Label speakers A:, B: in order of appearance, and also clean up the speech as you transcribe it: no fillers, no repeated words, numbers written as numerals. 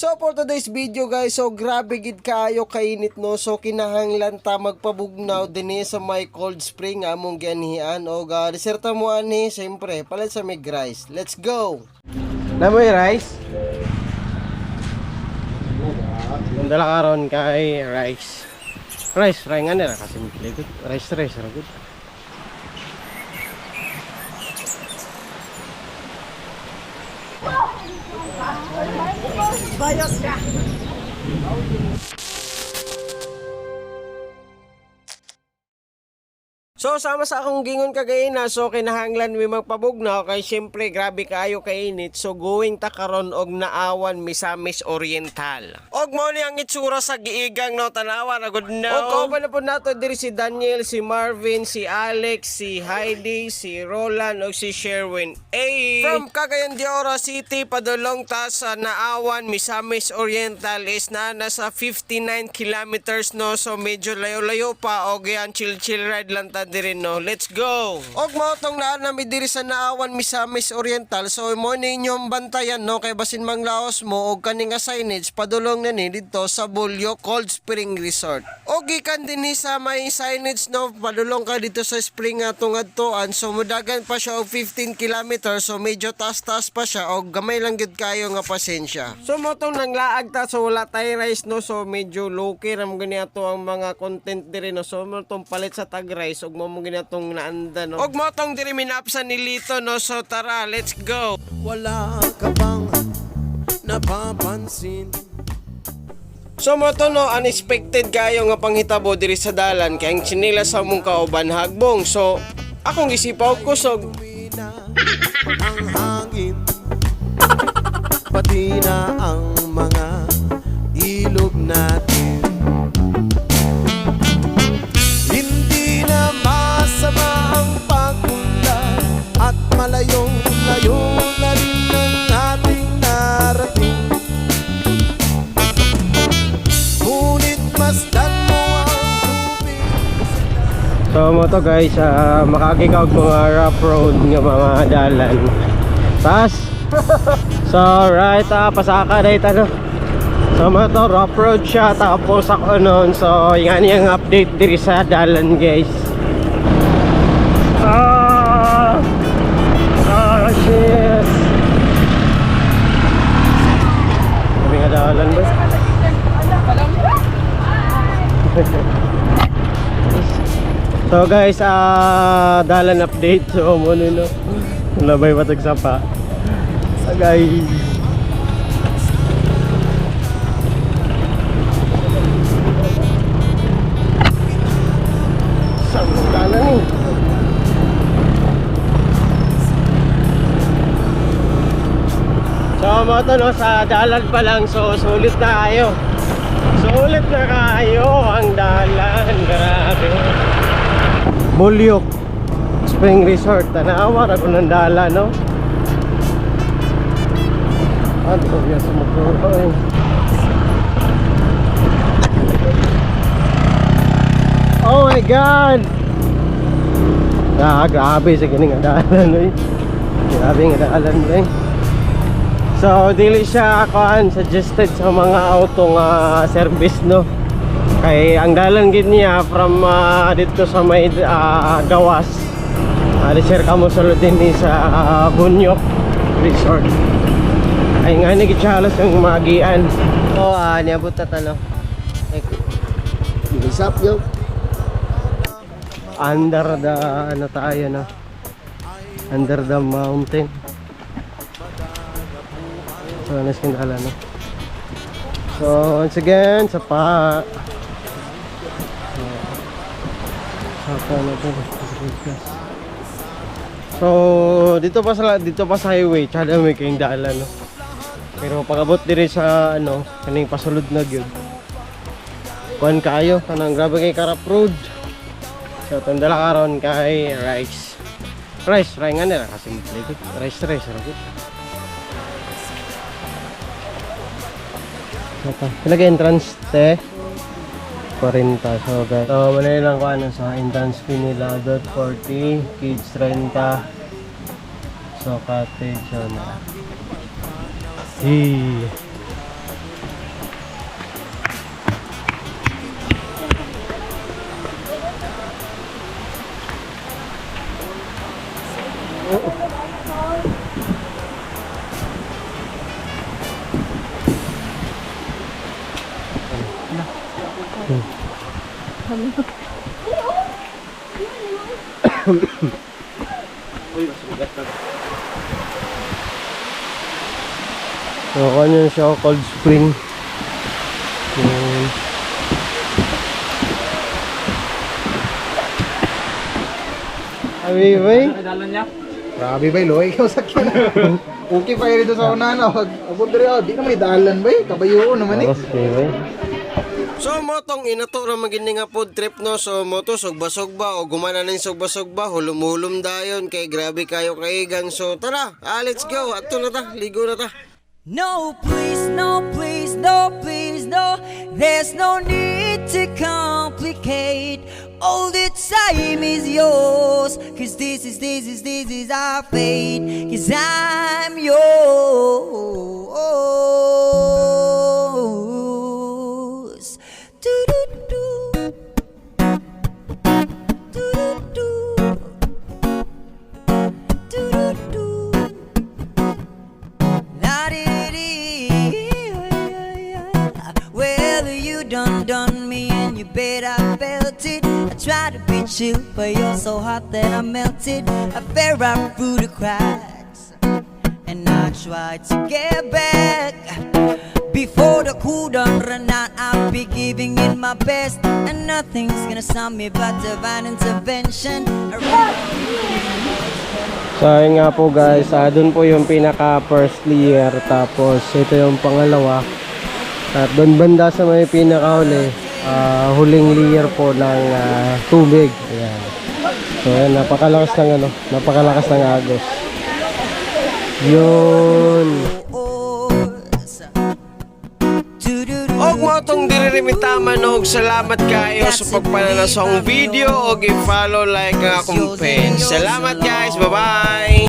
A: So for today's video guys, so grabe gid kaayo kainit no. So kinahanglan ta magpabugnaw dinhi sa may cold spring nga among gianhian og diserta mo ani siyempre palit sa may rice. Let's go. Namoy rice? Ang dala karon kay rice. Rice, rice nga nila kasi good. Rice, rice, ra good. So sama sa akong gingon kagaina, so kinahanglan mi magpabugnaw kay syempre grabe kaayo kainit. So going ta karon og Naawan, Misamis Oriental. Og mao ni ang itsura sa giigang no, tanawa na gud no. Og kauban na po nato diri si Daniel, si Marvin, si Alex, si Heidi, si Roland og si Sherwin. Ay, from Cagayan de Oro City padulong ta sa Naawan, Misamis Oriental is na nasa 59 kilometers no. So medyo layo-layo pa og yan chill chill ride lang ta diri no. Let's go. Og mao tong naa nami diri sa Naawan, Misamis Oriental. So mo ninyong bantayan no kay basin manglaos mo og kani nga signage padulong na ni didto sa Bulyok Cold Spring Resort. Og gikan dinhi sa may signage no, padulong ka dito sa spring nga tungadtoan. So mudagan pa siya og 15 kilometers, so medyo taas-taas pa siya og gamay lang gyud kayo nga pasensya. So mo tong nanglaag ta, so wala tay rice no, so medyo low key ra mo gani ato ang mga content diri no. So mo tong palit sa tag rice ug mo mo gani atong naanda no. Og mo tong diri minapsan ni Lito no. So tara, let's go.
B: Wala ka bang napapansin?
A: So mo to no, unexpected kayo nga panghitabo diri sa dalan kay ang tsinela sa mong kauban hagbong. So akong gisipaw kusog.
B: Tuwi na ang hangin, pati na ang mga ilog natin. Hindi na masama ang pagpunla at malayong layo na rin ang ating narating. Ngunit masdan mo ang tubig.
A: So mo to guys, makakikaw og mga rough road nga mga dalan. Taas. So right, pasaka na ito no. So mo to rough road siya tapos ako noon. So yan yung update diri sa dalan guys. Ah! Ah, shit. Kami nga dalan ba? So guys, dalan update. So mo no. Labay patag sapa. So guys. Saan ang dalan eh? So mo to no, sa dalan pa lang, so sulit na kayo. Sulit na kayo ang dalan. Grabe. Bulyok Spring Resort. Tanawa ra ko ng dala, no? Ah, di ko biya sumukuro eh. Oh my God! Ah, grabe sa gini nga dalan, eh. Grabe nga dalan, eh. So, dili siya kuan suggested sa mga auto nga service, no? Kay ang dalan gid niya from dito sa may gawas. Uh, ka mo sulod din ni sa Bunyok Resort. Ay nga ni gid siya halos yung magian. So, niabot ta no. Like,
C: What's up, yo?
A: under the ano tayo no. Under the mountain. So, nas kinala no. So, once again, sa pa. Sa pa na to. So, dito pa sa highway, tsada may kayong dalan no. Pero pag abot diri sa ano, kaning pasulod na gyud. Kuan kaayo kanang grabe kay karap road. So tandala karon kay rice. Rice, rice nga nila kasi good. Rice, rice, ra good. Ito, pila ka entrance te? 40. So guys, so muna lang ko ano sa entrance fee nila, adult 40, kids 30. So cottage ano. Hey. So, kanya siya, cold spring. Yun. Abi, bay?
C: Grabe ba, loy ikaw sa akin. Okay pa dito sa una na. Abot diri oh, di na may dalan ba eh. Kabayo naman eh.
A: Okay, bay. So mo tong inato ra magini nga food trip, no. So mo to sugba-sugba o gumana ning sugba-sugba, hulum-hulum dayon kay grabe kayo kaigang. So tara, let's go. Adto na ta, ligo na ta.
D: No, please, no, please, no, please, no. There's no need to complicate. All the time is yours. 'Cause this is our fate. 'Cause I'm yours. Do-do-do. Do-do-do. Do-do-do. La-di-di. Well, you done done me and you bet I felt it. I tried to be chill, but you're so hot that I melted. I fell right through the cracks, and I tried to get back. Before the cool done run out, I'll be giving it my best, and nothing's gonna stop me but divine intervention.
A: So ayun nga po guys, doon po yung pinaka first layer, tapos ito yung pangalawa. At doon banda sa may pinakahuli, huling layer po ng tubig. Ayan. So ayan, napakalakas ng ano, napakalakas ng agos. Yun.
D: Yours.
A: Og mo tong diri mitaman og salamat kayo sa pagpananaw sa akong video og i-follow, like ang akong page. Salamat guys, bye-bye.